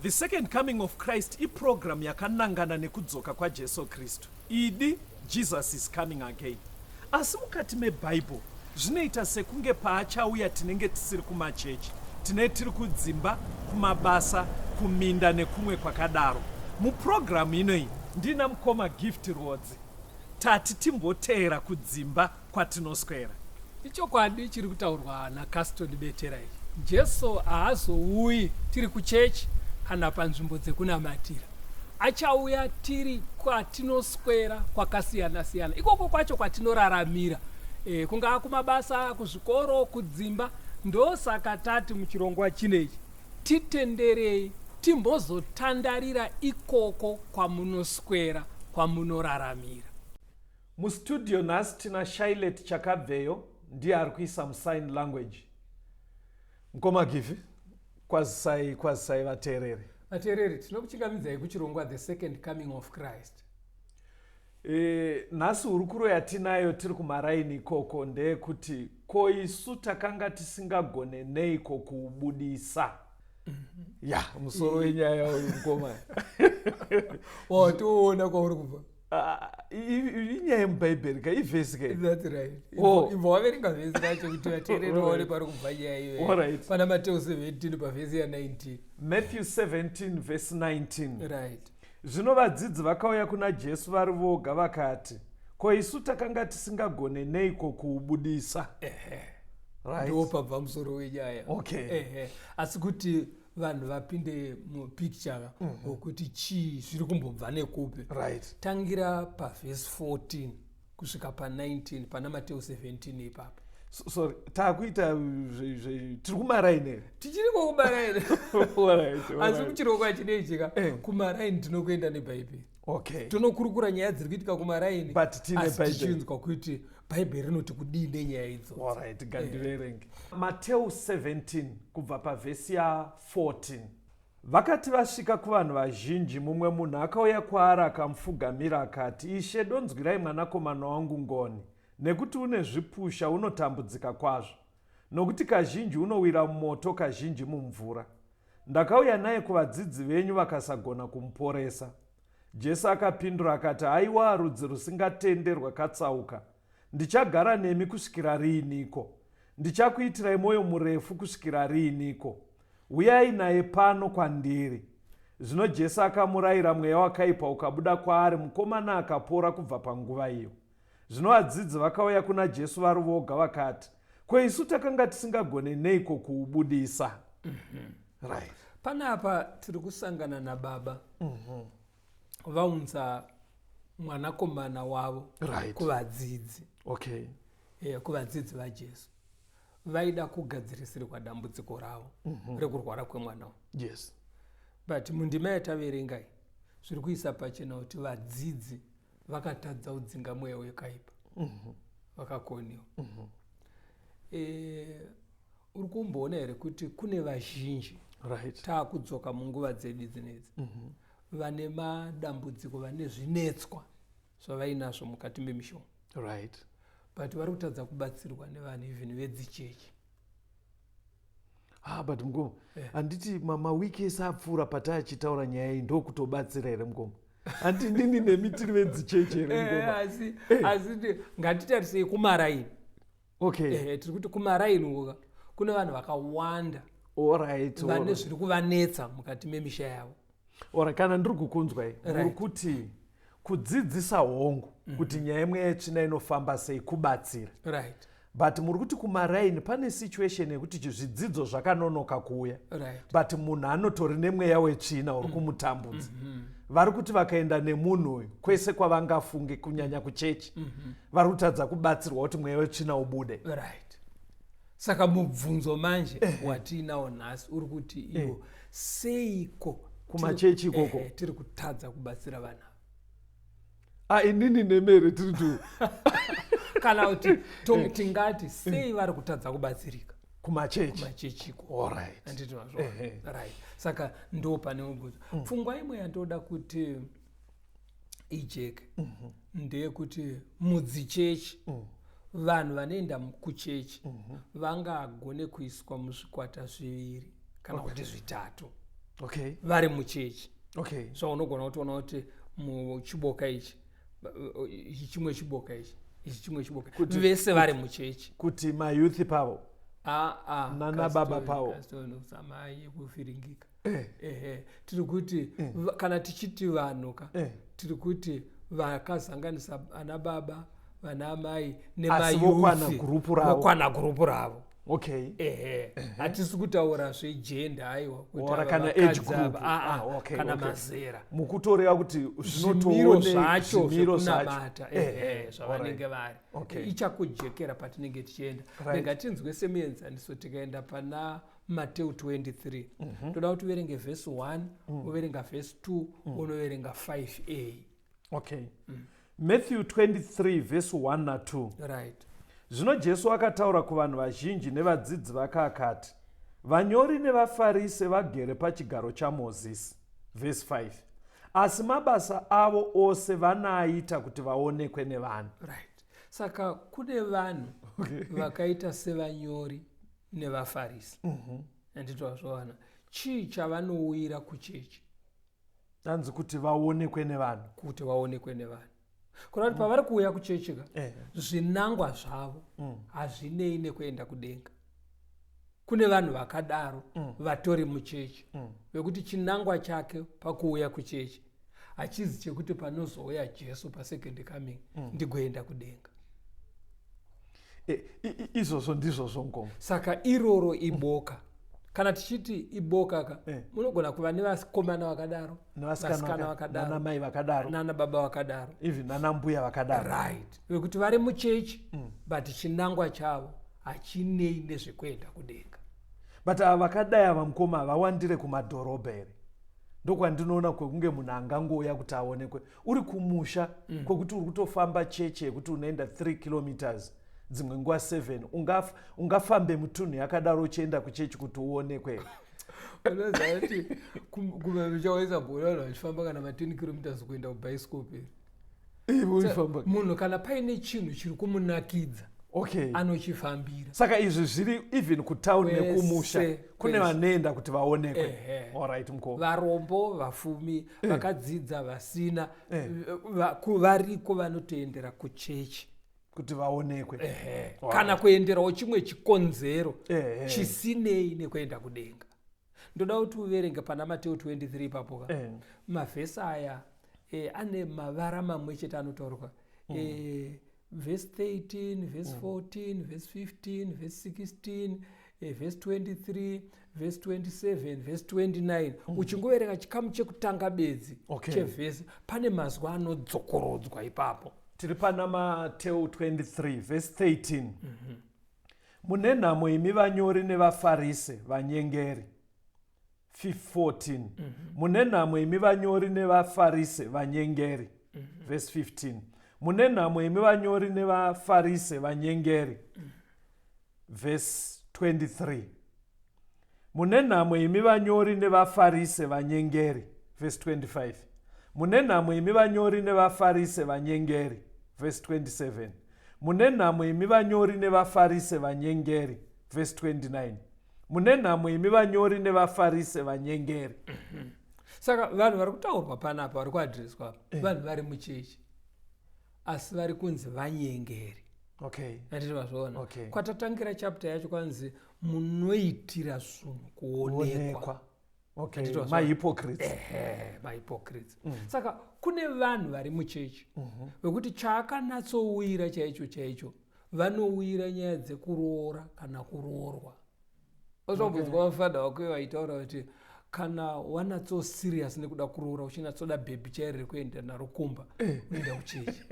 The Second Coming of Christ iprogram yakanangana nekudzoka kwaJesu Kristu. Idi, Jesus is coming again. Asi mukati meBible zvinoita sekunge paachauya tinenge tisiri kumachechi, tine tiri kudzimba, kumabasa, kuminda nekumwe kwakadaro. Muprogramu inoyi ndina mukoma Gift Rwodzi. Tati timboteera kudzimba kwatinoswera. Ichokwadi chiri kutaurwa naCaston Betera ichi. Jesu haazouyi tiri kuchechi kana panzvimbo dzekunamatira. Achauya tiri kwatinoswera kwakasiyana siyana, ikoko kwacho kwatinoraramira, kungaa kumabasa, kuzvikoro, kudzimba. Ndosaka tati muchirongwa chinechi titenderei timbozotandarira ikoko kwamunoswera, kwamunoraramira. Mustudio nhasi tina Shylet Chakabveyo, ndiye ari kuisa musign language. Mukoma Givi, kwazisai kwazisai vateereri. Vateereri, tinokuchingamidzai kuchirongwa The Second Coming of Christ. Nhasi hurukuro yatinayo tiri kumaraini ikoko ndeyekuti ko isu takanga tisingagone neiko kuubudisa? Ya, musoro wenyaya uyu mukoma. Watoona kwauri kubva. Inyaya yemubhaibheri ka, ivhesi ka. That's right. Oh. Ibva waverenga vhesi racho kuti vateereri vaone pari kubva nyaya iyoyo. Alright. Pana Mateo 17 pavhesi ya 19. Matthew 17 verse 19. Right. Zvino vadzidzi vakauya kuna Jesu vari voga vakati, ko isu takanga tisingagone neiko kuubudisa? Right. Ndo pabva musoro wenyaya. Okay. Ehe. Asi kuti vanhu vapinde mupicture wokuti chii zviri kumbobva nekupi. Right. Tangira pavhesi 14 kusvika pa19 pana Mateo 17 ipapo. Sorry, takuita tiri kumaraini here? Tichiriko kumaraini. Alright, Asi alright. kuchirongwa chineichika kumaraini tinokuenda nebhaibheri. Okay. Tinokurukura nyaya dziri kuitika kumaraini, But tine asi Bhaibheri. tichinzwa kuti Bhaibheri rinoti kudii nenyaya idzodzo. Alright, gandiverenge. Mateo 17 kubva pavhesi ya 14. Vakati vasvika kuvanhu vazhinji, mumwe munhu akauya kwaari akamupfugamira akati, Ishe, donzwirai mwanakomana wangu ngoni, nekuti une zvipusha, unotambudzika kwazvo. Nokuti kazhinji unowira mumoto, kazhinji mumvura. Ndakauya naye kuvadzidzi venyu vakasagona kumuporesa. Jesu akapindura akati, Haiwa, rudzi rusingatende rwakatsauka, ndichagara nemi kusvikira riiniko? Ndichakuitirai mwoyo murefu kusvikira riiniko? Uyai naye pano kwandiri. Zvino Jesu akamurayira, mweya wakaipa ukabuda kwaari, mukomana akapora kubva panguva iyo. Zvino vadzidzi vakauya kuna Jesu vari voga vakati, ko isu takanga tisingagone neiko kuubudisa? Right. Panapa tiri kusangana nababa vaunza mwanakomana wavo kuvadzidzi. Okay. Kuvadzidzi vaJesu. Vaida kugadzirisirwa dambudziko ravo rekurwara kwemwana wavo. Yes. But mundima yataverenga iyi zviri kuisa pachena kuti vadzidzi vakatadza kudzinga mweya wekaipa. Vakakoniwa. Uri kumboona here kuti kune vazhinji Right. taakudzoka munguva dzedu dzinedzi vane madambudziko, vane zvinetswa zvavainazvo mukati memishonga. Right. But vari kutadza kubatsirwa nevanhu even vedzichechi. But mukoma, handiti mawiki ese apfuura patachitaura nyaya iyi ndokutobatsira here mukoma? Handiti ndini nemi tiri vedzichechi here mukoma? Asi ngatitarisei kumaraini. Okay. Tiri kuti kumaraini uko kune vanhu vakawanda Alright, vane alright. zviri kuvanetsa mukati memisha yavo. Ora, kana ndiri kukunzwai, Right. muri kuti kudzidzisa hongu kuti nyaya yemweya yetsvina inofamba sei kubatsira. Right. But muri kuti kumaraini pane situation yekuti zvidzidzo zvakanonoka kuuya. Right. But munhu anotori nemweya wetsvina uri kumutambudza. Vari kuti vakaenda nemunhu uyu kwese kwavangafunge kunyanya kuchechi. Vari kutadza kubatsirwa kuti mweya wetsvina ubude. Right. Saka mubvunzo manje watinawo nhasi uri kuti iwo seiko Kumachechi ikoko? Tiri kutadza kubatsira vanhu ava? Inini nemere tiri tu. Kana kuti tingati sei vari kutadza kubatsirika? Kumachechi. Kumachechiko. Alright. Handiti mazvo? Right. Saka ndo pane mubvunzo. Pfungwa imwe yandoda kuti ijeke ndeyekuti mudzichechi vanhu vanoenda kuchechi vangagone kuiswa muzvikwata zviviri kana kuti zvitatu. Vari muchechi. So unogona kutoona kuti muchiboka ichi, ichi chimwe chiboka, ichi, ichi chimwe chiboka, vese vari muchechi. Kuti mayouth pavo? Aa. Nana baba pavo. Samai yekufiringika. Ehe, tiri kuti kana tichiti vanhu ka, tiri kuti vakazanganisa ana baba, vana amai. Asi vokwana gurupu ravo. Vokwana gurupu ravo. Ehe, hatisi kutaura zvegender, aiwa, kuti Ora ava kana vakadzi age group. ava, aa, kana mazera. Mukutoreva kuti Zvimiro zvinotoone zvacho zvimiro zvacho. zvekunamata, ehe, zvavanenge vari. Ichakujekera patinenge tichienda. Rega tinzwe semuenzaniso, tikaenda pana Mateu 23. Toda kuti uverenge vhesi 1, uverenga vhesi 2, unoverenga 5a. Okay, Matthew 23 vhesi 1 na2. Zvino Jesu akataura kuvanhu vazhinji nevadzidzi vake akati, "Vanyori nevaFarise vagere pachigaro chaMozisi." Vhesi 5, "Asi mabasa avo ose vanaaita kuti vaonekwe nevanhu." Right, saka kune vanhu vakaita sevanyori nevaFarisi, handiti wazvawana? Chii chavanouyira kuchechi? Anzi kuti vaonekwe nevanhu. Kuti vaonekwe nevanhu, kureva kuti pavari kuuya kuchechi ka, zvinangwa zvavo hazvinei nekuenda kudenga. Kune vanhu vakadaro vatori muchechi, vekuti chinangwa chake pakuuya kuchechi hachizi chekuti panozouya Jesu pasecond coming ndigoenda kudenga. Izvozvo ndizvozvo, ngoma. Saka iroro iboka. Kana tichiti iboka ka, munogona kuva nevakomana vakadaro, nevasikana vasikana vakadaro, nanamai vakadaro, nana baba vakadaro, even nanambuya vakadaro. Right, vekuti vari muchechi, but chinangwa chavo hachinei nezvekuenda kudenga. But ava vakadai ava, mukoma, havawandire kumadhorobha here? Ndokwandinoona kwekunge munhu angangouya kuti aonekwe. Uri kumusha kwekuti uri kutofamba cheche yekuti unoenda 3 kilometers, dzimwe nguva 7, ungafambe mutunhu yakadaro uchienda kuchechi kuti uonekwe? Unoziva kuti kumamisha waisambona vanhu vachifamba kana ma10 kilometers kuenda kubhaisikopi? Urifamba. Munhu kana paine chinhu chiri kumunakidza, anochifambira. Saka izvi zviri even kutauni Kwese, nekumusha kune kwese. vanoenda kuti vaonekwe. Alright, mukoma. Varombo, vafumi, vakadzidza, vasina, variko vanotoendera kuchechi kuti vaonekwe. Kana kuenderawo chimwe chikonzero chisinei nekuenda kudenga. Ndoda kuti uverenge pana Mateo 23 ipapo ka. Mavhesi aya ane mavara mamwe chete anotaurwa, vhesi 13, vhesi 14, vhesi 15, vhesi 16, vhesi 23, vhesi 27, vhesi 29. Uchingoverenga chikamu chekutanga bedzi chevhesi, pane mazwi anodzokorodzwa ipapo. Tiri pana Mateo 23 vhesi 13. "Mune nhamo imi vanyori nevaFarise, vanyengeri." 14. "Mune nhamo imi vanyori nevaFarise, vanyengeri." Vhesi 15. "Mune nhamo imi vanyori nevaFarise, vanyengeri." Vhesi 23. "Mune nhamo imi vanyori nevaFarise, vanyengeri." Vhesi 25. "Mune nhamo imi vanyori nevaFarise, vanyengeri." Vhesi 27. "Mune nhamo imi vanyori nevaFarise, vanyengeri." Vhesi 29. "Mune nhamo imi vanyori nevaFarise, vanyengeri." Saka vanhu vari kutaurwa panapa, vari kuadhireswa apa, vanhu vari muchechi, asi vari kunzi vanyengeri. Handiti vazviona? Kwatatangira chapter yacho kwanzi munoitira zvinhu kuonekwa. Kuonekwa. Handiti vazviona? Mahypocrites. Ehe, mahypocrites. Saka kune vanhu vari muchechi vekuti chaakanatsouyira chaicho chaicho, vanouyira nyaya dzekuroora kana kuroorwa. Wazvambonzwa vafana vako vaitaura kuti kana wanatso serious nekuda kuroora, uchinatsoda bhebhi chairo rekuenda naro kumba, unoenda kuchechi?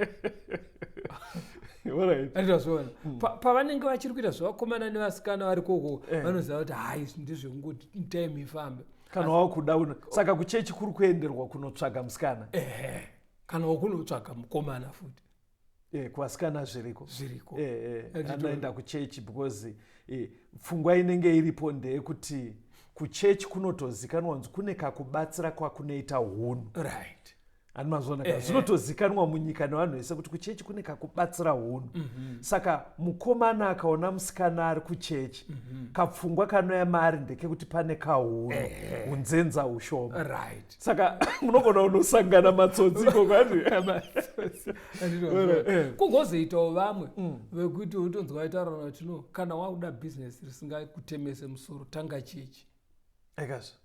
Andizvazviona? Pavanenge vachiri kuita zvevakomana nevasikana vari koko, vanoziva kuti hai, izvi ndezvekungoti time ifambe. Kana wakuda saka kuchechi kuri kuenderwa kunotsvaga musikana? Ehe, kana wakunotsvaga mukomana futi. Kuvasikana zviriko. Zviriko. Anoenda kuchechi because pfungwa inenge iripo ndeyekuti kuchechi kunotozikanwa kunzi kune kakubatsira kwakunoita hunhu. Ani mazviona ka, zvinotozikanwa munyika nevanhu vese kuti kuchechi kune kakubatsira hunhu. Saka mukomana akaona musikana ari kuchechi, kapfungwa kanouya maari ndekekuti pane kahunhu, unzenza ushoma. Saka munogona kunosangana matsotsi ikoko, ati. Kugozoitawo vamwe vekuti utonzwa vaitaura kuti, "No, kana wakuda bhizinesi risingakutemese musoro, tanga chechi." Ekazvo.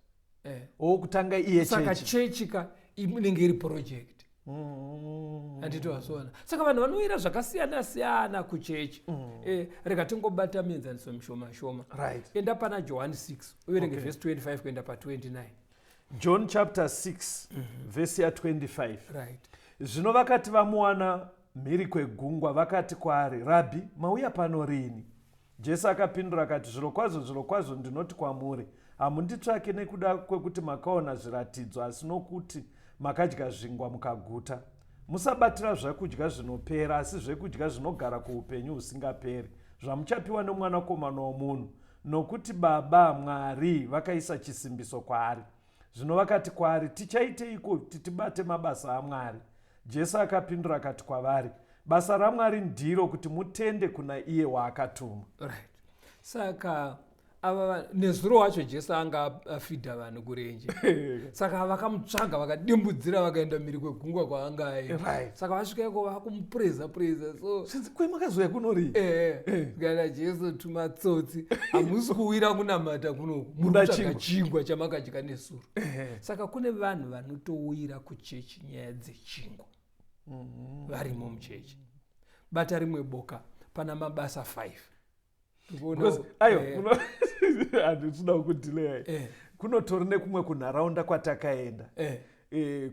O, kutanga iye Saka chechi. Chechi ka inenge iri project, handiti wazoona? Saka vanhu vanoira zvakasiyana siyana kuchechi. Rega tingobata mienzaniso mishoma shoma. Enda pana Johani 6, uverenge vhesi 25 kuenda pa29. John chapter 6, vhesi ya25. Zvino vakati vamuwana mhiri kwegungwa, vakati kwaari, "Rabhi, mauya pano rini?" Jesu akapindura akati, "Zvirokwazvo, zvirokwazvo, ndinoti kwamuri, hamunditsvaki nekuda kwekuti makaona zviratidzo, asi nokuti makadya zvingwa mukaguta. Musabatira zvekudya zvinopera, asi zvekudya zvinogara kuupenyu husingaperi, zvamuchapiwa nomwanakomana womunhu, nokuti Baba Mwari vakaisa chisimbiso kwaari." Zvino vakati kwaari, "Tichaiteiko kuti tibate mabasa aMwari?" Jesu akapindura akati kwavari, "Basa raMwari ndiro kuti mutende kuna iye waakatuma." Right, saka ava nezuro wacho Jesu anga afidha vanhu kurenje, saka vakamutsvaga, vakadimbudzira, vakaenda mhiri kwegungwa kwaanga aenda. Saka vasvika iko, vakumupureza pureza so. Zvinzi, "Kwe makazouya kunorii?" Kana Jesu, tumatsotsi, hamusi kuwira kunamata kunoku, muri Kuda kutsvaga chingwa. Chingwa chamakadya nesuro. Saka kune vanhu vanotowira kuchechi nyaya dzechingwa, varimo muchechi. Bata rimwe boka pana Mabasa 5. Because ayo handisida kudhileya. Kunotori nekumwe kunharaunda kwatakaenda,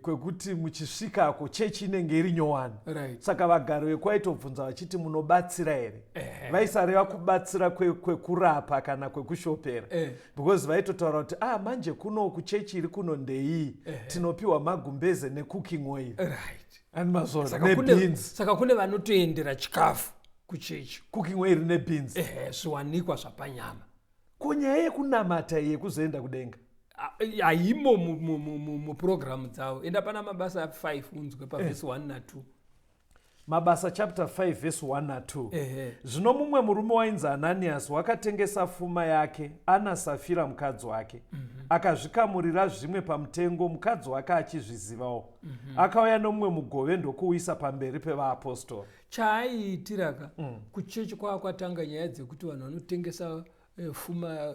kwekuti muchisvikako chechi inenge iri nyowani. Saka vagari vekwaitobvunza vachiti, "Munobatsira here?" Vaisareva kubatsira kwekurapa kana kwekushopera, because vaitotaura kuti, "Ah, manje kuno kuchechi iri kuno ndeiyi, tinopiwa magumbeze necooking oil." Ani mazvona? Nebeans. Saka kune vanotoendera chikafu kuchechi. Cooking oil nebeans. Ehe, zviwanikwa zvapanyama. Ko nyaya yekunamata iyi, yekuzoenda kudenga? Haimo mupurogiramu dzavo. Enda pana Mabasa 5, unzwe pavhesi 1 na2. Mabasa chapter 5 verse 1 na2. Ehe. Zvino mumwe murume wainzi Ananiasi wakatengesa fuma yake ana Safira mukadzi wake, akazvikamurira zvimwe pamutengo, mukadzi wake achizvizivawo. Akauya nomumwe mugove ndokuuisa pamberi pevaapostori. Chaaiitira ka, kuchechi kwava kwatanga nyaya dzekuti vanhu vanotengesa fuma,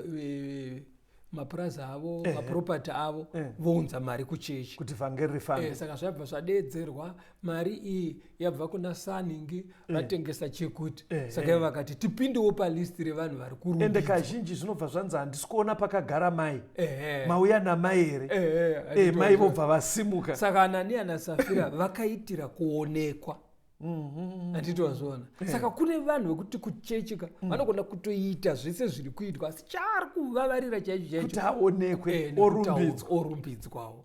mapurazi avo, mapropati avo, vounza mari kuchechi kuti vhangeri rifambe. Saka zvabva zvadeedzerwa, mari iyi yabva kuna saningi, vatengesa chekuti. Saka ivo vakati, "Tipindewo palisti revanhu vari Ende kurumbidzwa." kazhinji zvinobva zvanzi, "Handisi kuona pakagara mai. Mauya namai here?" Mai vobva vasimuka. Saka Ananiya naSafira vakaitira kuonekwa, handiti wazviona? Saka kune vanhu vekuti kuchechika vanogona kutoita zvese zviri kuitwa, asi chaari kuvavarira chaicho chaicho kuti aonekwe, nekuti orumbidzwa. Orumbidzwawo.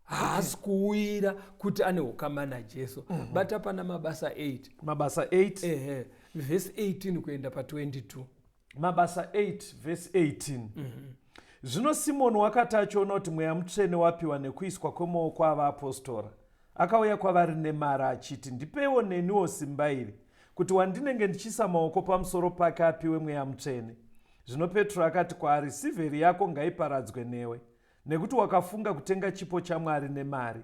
Haasi kuuyira kuti ane ukama naJesu. Bata pana Mabasa 8. Mabasa 8. Ehe, vhesi 18 kuenda pa22. Mabasa 8 vhesi 18. Zvino Simoni wakati achiona kuti Mweya Mutsvene wapiwa nekuiswa kwemaoko avaapostora, akauya kwavari nemari achiti, "Ndipewo neniwo simba iri, kuti wandinenge ndichiisa maoko pamusoro pake apiwe Mweya Mutsvene." Zvino Petro akati kwaari, "Sirivheri yako ngaiparadzwe newe, nekuti wakafunga kutenga chipo chaMwari nemari.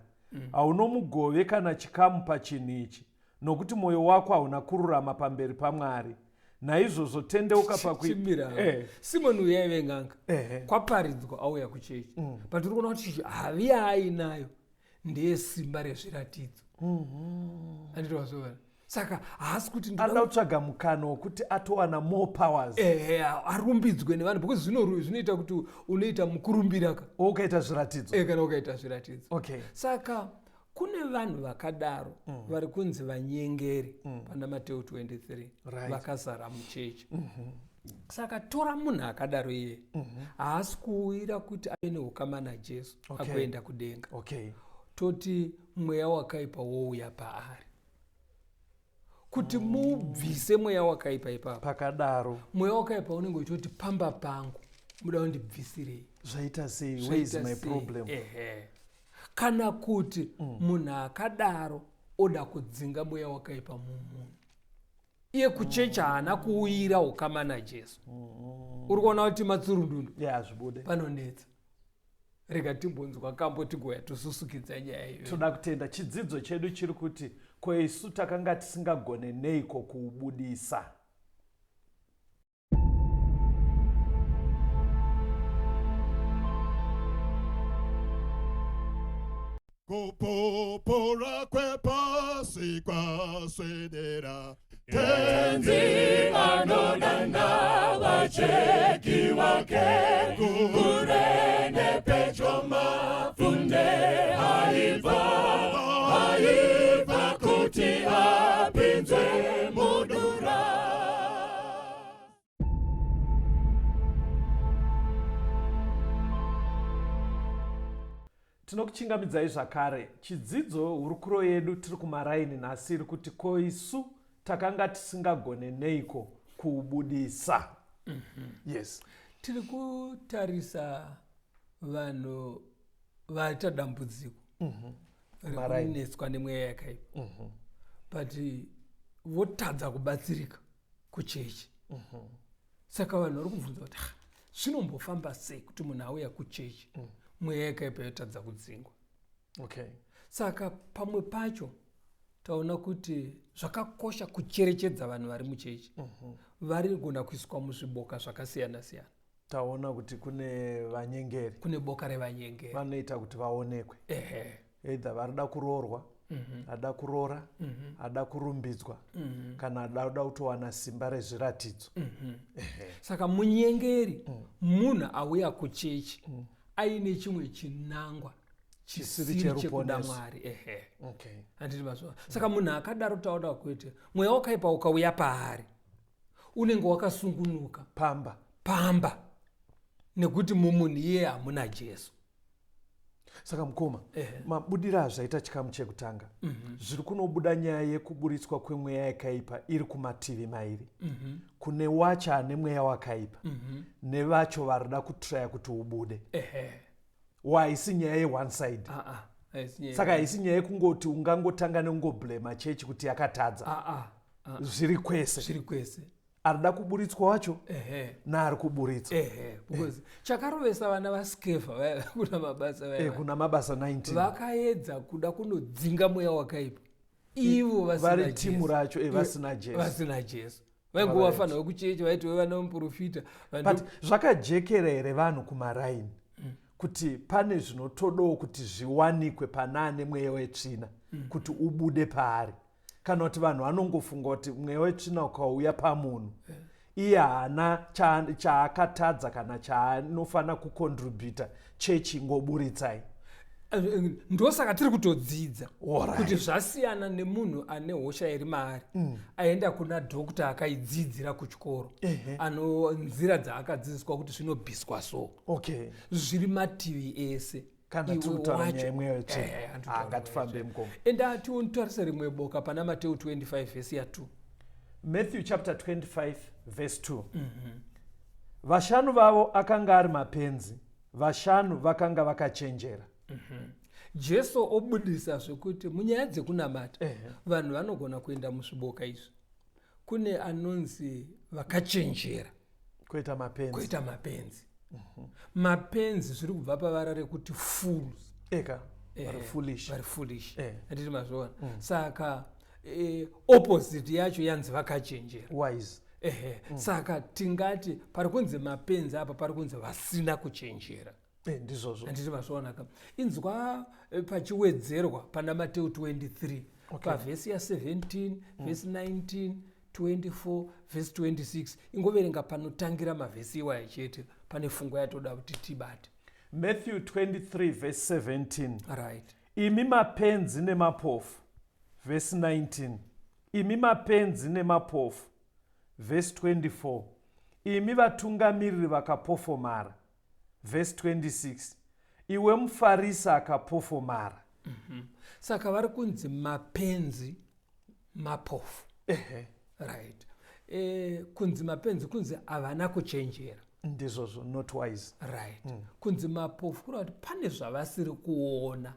Hauna mugove kana chikamu pachinhu ichi, nokuti mwoyo wako hauna kururama pamberi paMwari. Naizvozvo tendeuka pakui." Chimira. Simoni uyu yaive n'anga. Kwaparidzwa, auya kuchechi, but uri kuona kuti havi yaainayo ndeyesimba rezviratidzo, handiti wazviona? Saka haasi kuti anoda kutsvaga mukana wekuti atowana more powers. Ehe, arumbidzwe nevanhu, because zvinoita kuti unoita mukurumbira ka ukaita zviratidzo. Kana ukaita zviratidzo. Saka kune vanhu vakadaro vari kunzi vanyengeri pana Mateo 23, vakazara muchechi. Saka tora munhu akadaro iye, haasi kuuyira kuti ave neukama naJesu agoenda kudenga. Toti mweya wakaipa wouya paari. Kuti mubvise mweya wakaipa ipapo, pakadaro, mweya wakaipa unenge uchitoti, "Pamba pangu muda kundibvisirei?" Zvaita sei? Where is Zvaita my sei? problem? Ehe. Kana kuti munhu akadaro oda kudzinga mweya wakaipa mumunhu. Iye kuchechi haana kuuyira ukama naJesu. Uri kuona kuti matsurundundu ya zvibude panonetsa. Rega timbonzwa kambo tigoya tosusukidza nyaya iyoyo. Toda kutenda. Chidzidzo chedu chiri kuti ko isu takanga tisingagone neiko kuubudisa. Kupupura kwepasi kwaswedera. Tenzi anodana vacheki wake, kure nepedyo mapfunde aibva, aibva kuti apinzwe mudura. Tinokuchingamidzai zvakare. Chidzidzo hurukuro yedu tiri kumaraini nhasi iri kuti ko isu takanga tisingagone neiko kuubudisa. Yes. Tiri kutarisa vanhu vaita dambudziko rekunetswa nemweya yakaipa, but votadza kubatsirika kuchechi. Saka vanhu vari kubvunza kuti zvinombofamba sei kuti munhu auya kuchechi mweya yakaipa yotadza kudzingwa. Saka pamwe pacho taona kuti zvakakosha kucherechedza vanhu vari muchechi. Varigona kuiswa muzviboka zvakasiyana siyana. Taona kuti kune vanyengeri. Kune boka revanyengeri. Vanoita kuti vaonekwe. Either varida kuroorwa, ada kuroora, ada kurumbidzwa, kana ada kutowana simba rezviratidzo. Saka munyengeri munhu auya kuchechi aine chimwe chinangwa Chisiri chisiri chekuda cheruponeso. Mwari. Handiti mazuva. Saka munhu akadaro taoda kuti mweya wakaipa ukauya paari unenge wakasungunuka pamba. Pamba. Nekuti mumunhu iye hamuna Jesu. Saka mukoma, mabudiro azvaita chikamu chekutanga, zviri kunobuda nyaya yekuburitswa kwemweya yakaipa iri kumativi mairi. Kune wacho ane mweya wakaipa, nevacho varida kutraya kuti ubude. Haisi nyaya ye one side. Haisi nyaya Saka ye haisi nyaya yekungoti ungangotanga nekungoblema chechi kuti yakatadza. Zviri kwese. Zviri kwese. Arida kuburitswa wacho naari kuburitswa. Because chakarovesa vana vaSkeva vaya kuna mabasa vaya. Kuna mabasa 19. Vakaedza kuda kunodzinga mweya wakaipa. Ivo vasina Vari timu Jesu. racho, vasina Jesu. Vasina Jesu. Vaingova vafana vekuchechi vaiti vana muprofita. Vanhu But zvakajekera here vanhu kumaraini kuti pane zvinotodawo kuti zviwanikwe pana ane mweya wetsvina kuti ubude paari? Kana kuti vanhu vanongofunga kuti mweya wetsvina ukauya pamunhu iye haana chaakatadza kana chaanofana kucontributa, chechi ingoburitsai. Ndosaka tiri kutodzidza kuti zvasiyana nemunhu ane hosha iri maari, aenda kuna doctor akaidzidzira kuchikoro, ano nzira dzaakadzidziswa kuti zvinobviswa so. Zviri mativi ese. Kana Iwe tiri kutaura wacho. nyaya yemweya wetsvina. Handiti kutaura Ngatifambe nyaya mukoma. Enda tiontarise rimwe boka pana Mateo 25 verse ya 2. Matthew chapter 25 verse 2. Vashanu vavo akanga ari mapenzi, vashanu vakanga vakachenjera. Jesu obudisa zvekuti munyaya dzekunamata vanhu vanogona kuenda muzviboka izvi. Kune anonzi vakachenjera, Koita mapenzi. Koita mapenzi. Mapenzi zviri kubva pavara rekuti fools. Eka, vari foolish. Vari foolish. Handiti mazviona? Saka opposite yacho yanzi vakachenjera. Wise. Saka tingati pari kunzi mapenzi apa pari kunzi vasina kuchenjera. Ndizvozvo. Handiti mazviona ka? Inzwa pachiwedzerwa pana Mateo 23. Pavhesi ya 17, vhesi 19, 24, vhesi 26. Ingoverenga panotangira mavhesi iwaya chete, pane pfungwa yatoda kuti tibate. Matthew 23 verse 17. Imi mapenzi nemapofu. Verse 19. Imi mapenzi nemapofu. Verse 24. Imi vatungamiriri vakapofomara. Verse 26. Iwe mufarisi akapofomara. Saka vari kunzi mapenzi mapofu. Kunzi mapenzi kunzi havana kuchenjera. Ndizvozvo, not wise. Kunzi mapofu kureva kuti pane zvavasiri kuona.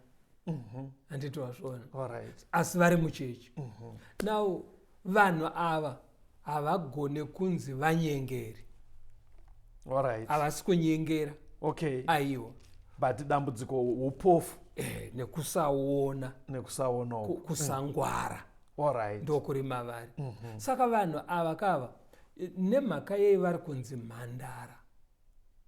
Handiti wazviona? Alright. Asi vari muchechi. Now vanhu ava havagone kunzi vanyengeri. Alright. Havasi kunyengera. Aiwa. But dambudziko upofu. Nekusaona. Nekusaonawo. Kusangwara. Alright. Ndokuri mavari. Saka vanhu ava kava nemhaka yei vari kunzi mhandara?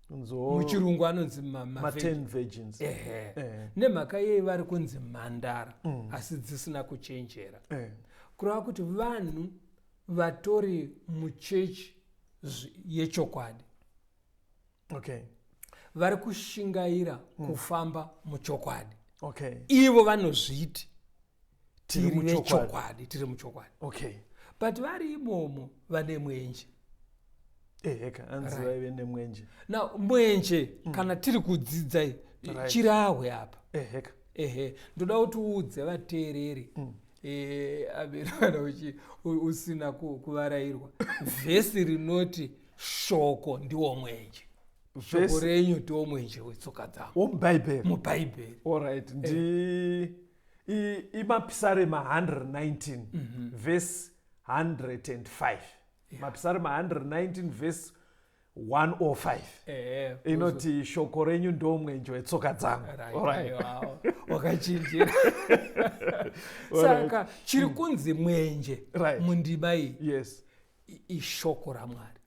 Muchirungu anonzi ma 10 virgins. Ehe. Nemhaka yei vari kunzi mhandara asi dzisina kuchenjera? Kureva kuti vanhu vatori muchechi yechokwadi. Vari kushingaira kufamba muchokwadi. Ivo vanozviti tiri tiri muchokwadi. vechokwadi, tiri muchokwadi. But vari imomo vane mwenje. Eheka, anzi vaive nemwenje. Now mwenje, kana tiri kudzidza chirahwe apa. Eheka. Ehe, ndoda kuti uudze vateereri, abero kana usina kuvarairwa, vhesi rinoti shoko ndiwo mwenje, shoko renyu ndiwo mwenje wetsoka dzangu. Womubhaibheri. Mubhaibheri. Alright, ndi imapisarema 119 verse 105. Mapisarema 119 verse 105. Inoti shoko renyu ndo mwenje wetsoka dzangu. Right, aiwa, wakachinjira. Saka chiri kunzi mwenje mundima iyi ishoko raMwari.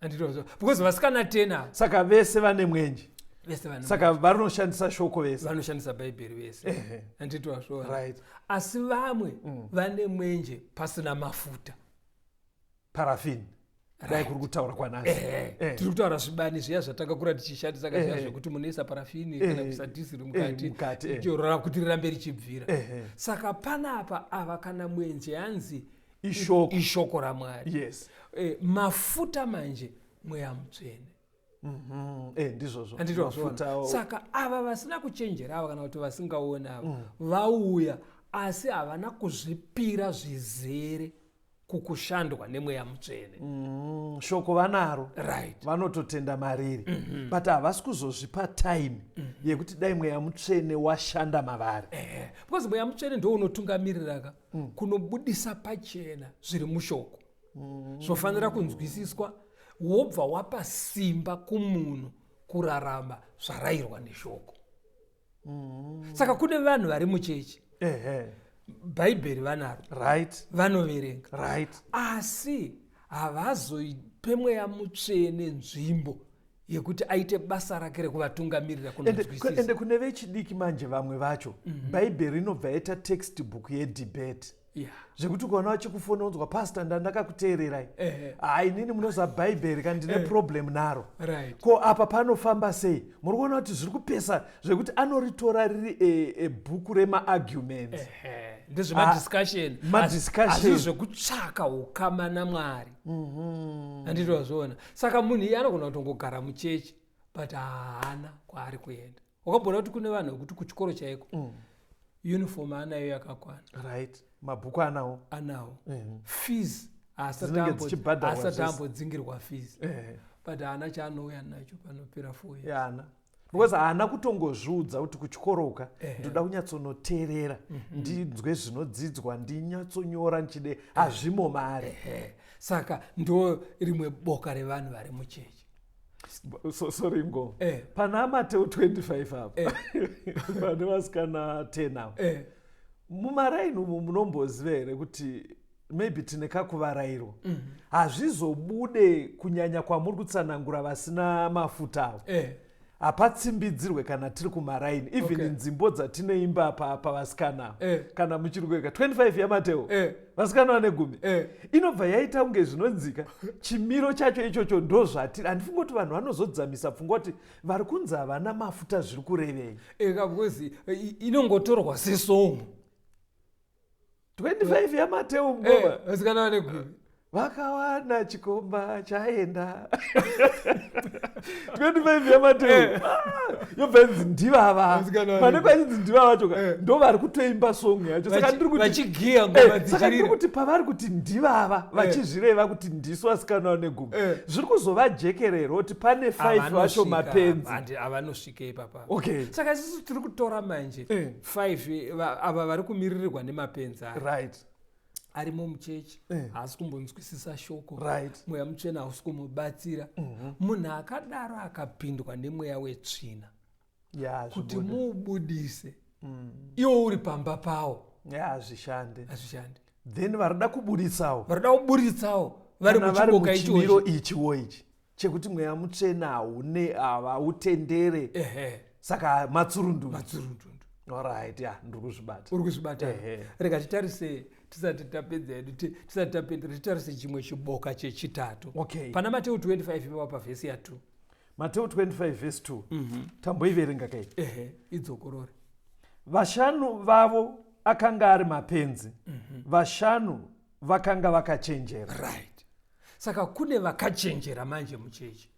Anditozwa. Because vasikana 10 ava. Saka vese vane mwenje. Vese vane Saka mwenje. vanoshandisa shoko vese. Vanoshandisa Bhaibheri vese. Anditozwa. Asi vamwe vane mwenje pasina mafuta. Parafini. Dai kuri kutaura kwanasi. Tiri kutaura zvibani zviya zvatakakura tichishandisa ka zviya zvekuti munoisa parafini kana kuisa dhiziri mukati, Mukati. Chorora kuti rirambe richibvira. Saka panapa ava kana mwenje yanzi Ishoko. Ishoko raMwari. Mafuta manje mweya mutsvene. Ndizvozvo. Handiti wazviona? Mafuta awo. Saka ava vasina kuchenjera ava kana kuti vasingaoni ava vauya asi havana kuzvipira zvizere kukushandwa nemweya mutsvene. Shoko vanaro. Vanototenda mariri. But havasi kuzozvipa time yekuti dai mweya mutsvene washanda mavari. Because mweya mutsvene ndo unotungamirira ka kunobudisa pachena zviri mushoko. Zvofanira kunzwisiswa, wobva wapa simba kumunhu kurarama zvarayirwa neshoko. Saka kune vanhu vari muchechi. Bhaibheri vanaro. Vanoverenga. Asi havazope mweya mutsvene nzvimbo yekuti aite basa rake rekuvatungamirira kunonzwisisa. Ende kune vechidiki manje vamwe vacho, Bhaibheri rinobva yaita textbook yedebate. Zvekuti ukaona vachikufona unzwa, pastor, ndandakakuteererai. Hai, inini munoziva Bhaibheri kana ndine problem naro. Ko apa panofamba sei? Muri kuona kuti zviri kupesa zvekuti anoritora riri bhuku remaarguments. Ndezvemadiscussion. Madiscussion. Asi zvekutsvaka ukama naMwari. Handiti wazviona? Saka munhu iye anogona kutongogara muchechi but haana kwaari kuenda. Wakamboona kuti kune vanhu vekuti kuchikoro chaiko uniform anayo yakakwana. Mabhuku anawo. Anawo. Fees Dzinenge dzichibhadharwa haasati zvese. ambodzingirwa fees. But haana chaanouya nacho panopera 4 years. Haana. Because haana kutongozviudza kuti kuchikoroka ndoda kunyatsonoteerera, ndinzwe zvinodzidzwa, ndinyatsonyora ndichide, hazvimo mari. Saka ndo rimwe boka revanhu vari muchechi. So, sorry ngo. Pana Mateo 25 apa. Pane vasikana 10 apa. Mumaraini umu munomboziva here kuti maybe tine kakuvarairwa? Hazvizobude kunyanya kwamuri kutsanangura vasina mafuta avo. Hapatsimbidzirwe kana tiri kumaraini, even nzimbo dzatinoimba pavasikana ava. Kana muchiri kueka 25 yaMateo, vasikana vane 10. Inobva yaita kunge zvinonzika chimiro chacho ichocho ndo zvatiri. Handifungi kuti vanhu vanozodzamisa pfungwa kuti vari kunzi havana mafuta zviri kurevei. Eka, because inongotorwa sesong. 25 yaMateo, mngoma. Vasikana vane 10. Vakawana chikomba chaenda. 25 yaMateo eh. ah, yobva inzi ndivava. Pane kwachinzi ndivava vacho eh. ndo vari kutoimba song yacho. Saka ndiri kuti vachigiya ngoma eh, saka ndiri kuti pavari kuti ndivava vachizvireva kuti ndisu vasikana vane gumi. Zviri kuzovajekerera kuti pane 5 vacho mapenzi. Avanosvika ipapa. Okay. Saka isusu tiri kutora manje 5 ava vari kumiririrwa nemapenzi aya. Right. Arimo muchechi haasi kumbonzwisisa shoko. Right. Mweya mutsvene hausi kumubatsira. Munhu akadaro akapindwa nemweya wetsvina. Kuti muubudise. Iwo uri pamba pawo. Hazvishande. Hazvishande. Then varida kuburitsawo. Varida kuburitsawo vari muchiboka ichocho. Ichiwo ichi. Chekuti mweya mutsvene haune havautendere. Saka matsurundundu. Matsurundundu. Alright, yeah, ndiri kuzvibata. Uri kuzvibata. Rega titarise tisati tapedza hedu tisati tapendera titarise chimwe chiboka chechitatu. Okay. Pana Mateo 25 ipapo pavhesi ya 2. Mateo 25 verse 2. Tamboiverenga kai. Ehe, idzokorore. Vashanu vavo akanga ari mapenzi. Vashanu vakanga vakachenjera. Right. Saka kune vakachenjera manje muchechi.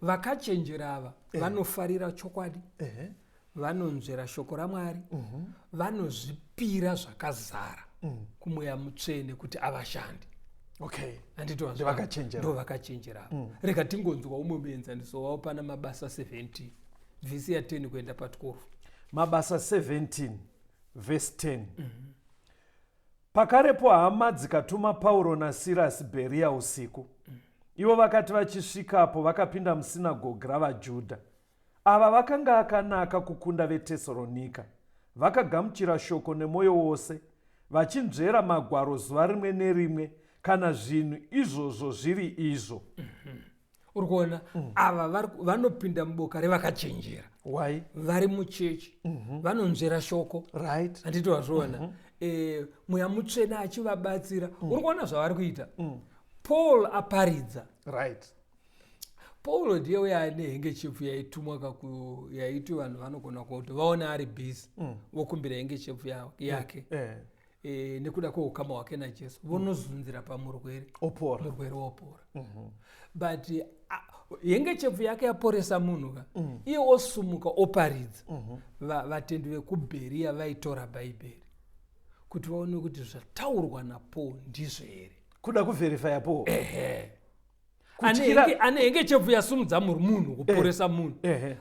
Vakachenjera ava vanofarira chokwadi. Vanonzvera shoko raMwari. Vanozvipira zvakazara kumweya mutsvene kuti avashande. Okay. Handiti Ndovakachenjera. Ndovakachenjera. Rega tingonzwa umwe muenzaniso wavo pana Mabasa 17 vhesi ya 10 kuenda pa 12. Mabasa 17 verse 10. Pakarepo hama dzikatuma Pauro naSirasi Bheria usiku. Ivo vakati vachisvikapo vakapinda musinagogi ravaJudha. Ava vakanga akanaka kukunda veTesaronika. Vakagamuchira shoko nemwoyo wose, vachinzvera magwaro zuva rimwe nerimwe, kana zvinhu izvozvo zviri izvo. Uri kuona ava vanopinda muboka revakachenjera. Why? Vari muchechi, vanonzvera shoko. Right. Handiti wazviona. Mweya mutsvene achivabatsira. Uri kuona zvavari kuita. Paul aparidza. Right. Paul ndiye uya ane hengechepfu yaitumwa yaiti vanhu vanogona kuti vaone ari busy vokumbira hengechepfu yake. Nekuda kweukama hwake naJesu vonozunzira pamurwere. Opora. Murwere wopora. But hengechepfu yake yaporesa munhu ka. Iye osumuka oparidza. Vatendi vekuBheria vaitora Bhaibheri kuti vaone kuti zvataurwa naPaul ndizvo here. Kuda kuverifya Paul. Ehe. Ane hengechepfu yasumudza munhu kuporesa munhu.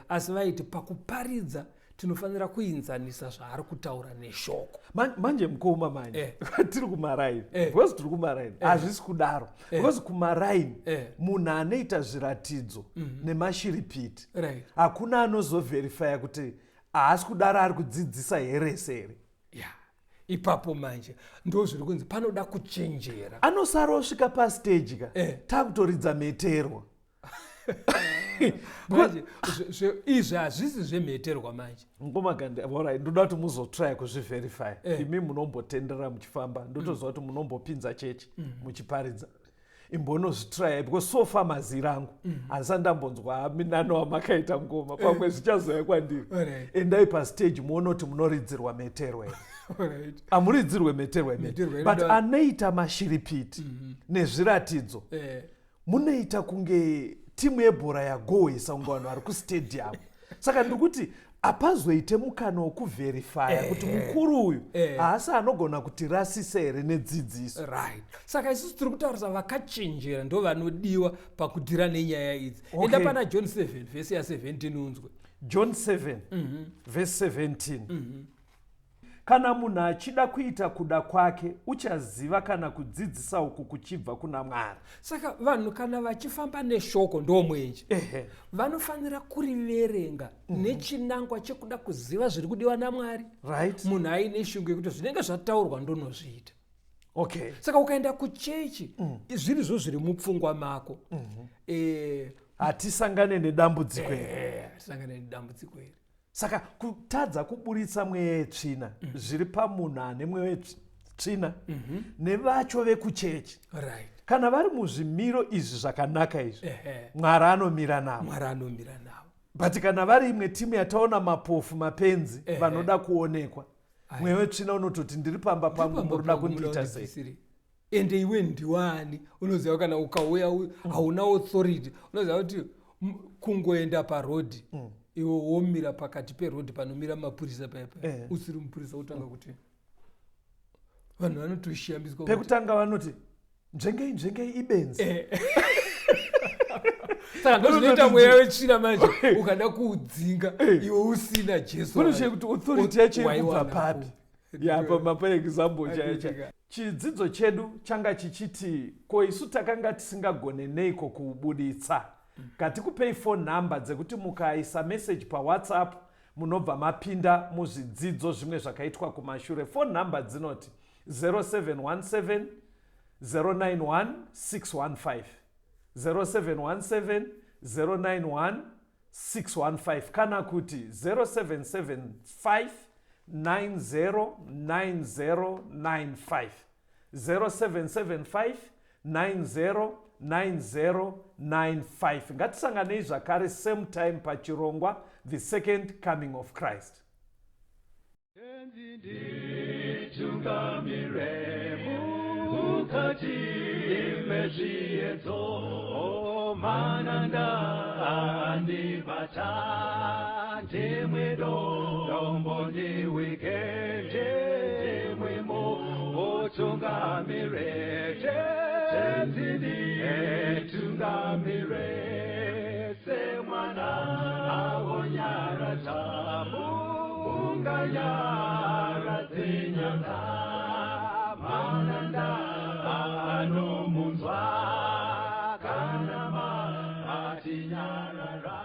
Asi vaiti pakuparidza tinofanira kuinzanisa zvaari kutaura neshoko. Manje mukoma manje. Tiri kumaraini. Because tiri kumaraini. Hazvisi kudaro. Because kumaraini munhu anoita zviratidzo nemashiripiti. Hakuna anozoverifya kuti haasi kudaro ari kudzidzisa herese here. Yeah. Ipapo manje ndo zviri kunzi panoda kuchenjera. Anosara osvika pastage ka. Takutoridza mheterwa. Manje, izvi hazvisi zvemheterwa manje. Ngoma gandi, alright, ndoda kuti muzotrya kuzviverify. Imi munombotendera muchifamba, ndotoziva kuti munombopinza chechi muchiparidza. Imbonozvitrya because so far mazira angu handisati ndambonzwa minano wamakaita ngoma, pamwe zvichazouya kwandiri. Endai pastage muone kuti munoridzirwa mheterwa here. Amuridzirwe mheterwa imi. Mheterwa But anoita mashiripiti nezviratidzo. Munoita kunge timu yebhora yagohwesa kunge vanhu vari kustadium. Saka ndiri kuti apazoite mukana wekuverifya kuti mukuru uyu haasi anogona kutirasisa here nedzidziso. Right. Saka isusu tiri kutaurisa vakachenjera ndo vanodiwa pakudhira nenyaya idzi. Enda pana John 7 verse ya 17 unzwe. John 7 verse 17. Kana munhu achida kuita kuda kwake, uchaziva kana kudzidzisa uku kuchibva kuna Mwari. Saka vanhu kana vachifamba neshoko ndo mwenje. Vanofanira kuriverenga nechinangwa chekuda kuziva zviri kudiwa naMwari. Right. Munhu aine shungu yekuti zvinenge zvataurwa ndonozviita. Okay. Saka ukaenda kuchechi, zvirizvo zviri mupfungwa mako. Hatisangane nedambudziko iri. Hatisangane nedambudziko iri. Saka kutadza kuburitsa mweya yetsvina zviri pamunhu ane mweya yetsvina nevacho vekuchechi. Right. Kana vari muzvimiro izvi zvakanaka izvi, Mwari anomira navo. Mwari anomira navo. But kana vari imwe timu yataona mapofu mapenzi vanoda kuonekwa, mweya wetsvina unototi ndiri pamba pangu, Ndiri pamba munoda pangu, kundiita munoda sei? kundibvisirei. Ende iwe ndiwani unoziva kana ukauya hauna authority. Unoziva kuti kungoenda parodhi, iwe womira pakati perodhi panomira mapurisa paipa, usiri mupurisa, wotanga kuti vanhu vanotoshambiswa Pekutanga vanoti, "Nzvengei, nzvengei, ibenzi." Saka ndozvinoita mweya wetsvina manje ukada kuudzinga iwe usina Jesu. Kunoshe kuti authority yacho iri kubva Waiwana papi? Yapa mapa example chaiyo chaiyo. Chidzidzo chedu changa chichiti, ko isu takanga tisingagone neiko kuubuditsa? Ngatikupei phone number dzekuti mukaisa message paWhatsApp munobva mapinda muzvidzidzo zvimwe zvakaitwa kumashure. Phone number dzinoti 0717 091 615, 0717 091 615, kana kuti 0775 909095, 0775 909095. Ngatisanganei zvakare same time pachirongwa The Second Coming of Christ. Tungamire mukati mezviedzo, mananda andibata, ndimwe dombo ndiwike, ndimwemo utungamire, Tenzi nditungamire, semwana awonyaradza unganyaradze nyanga, mananda anomunzwa kana matinyarara.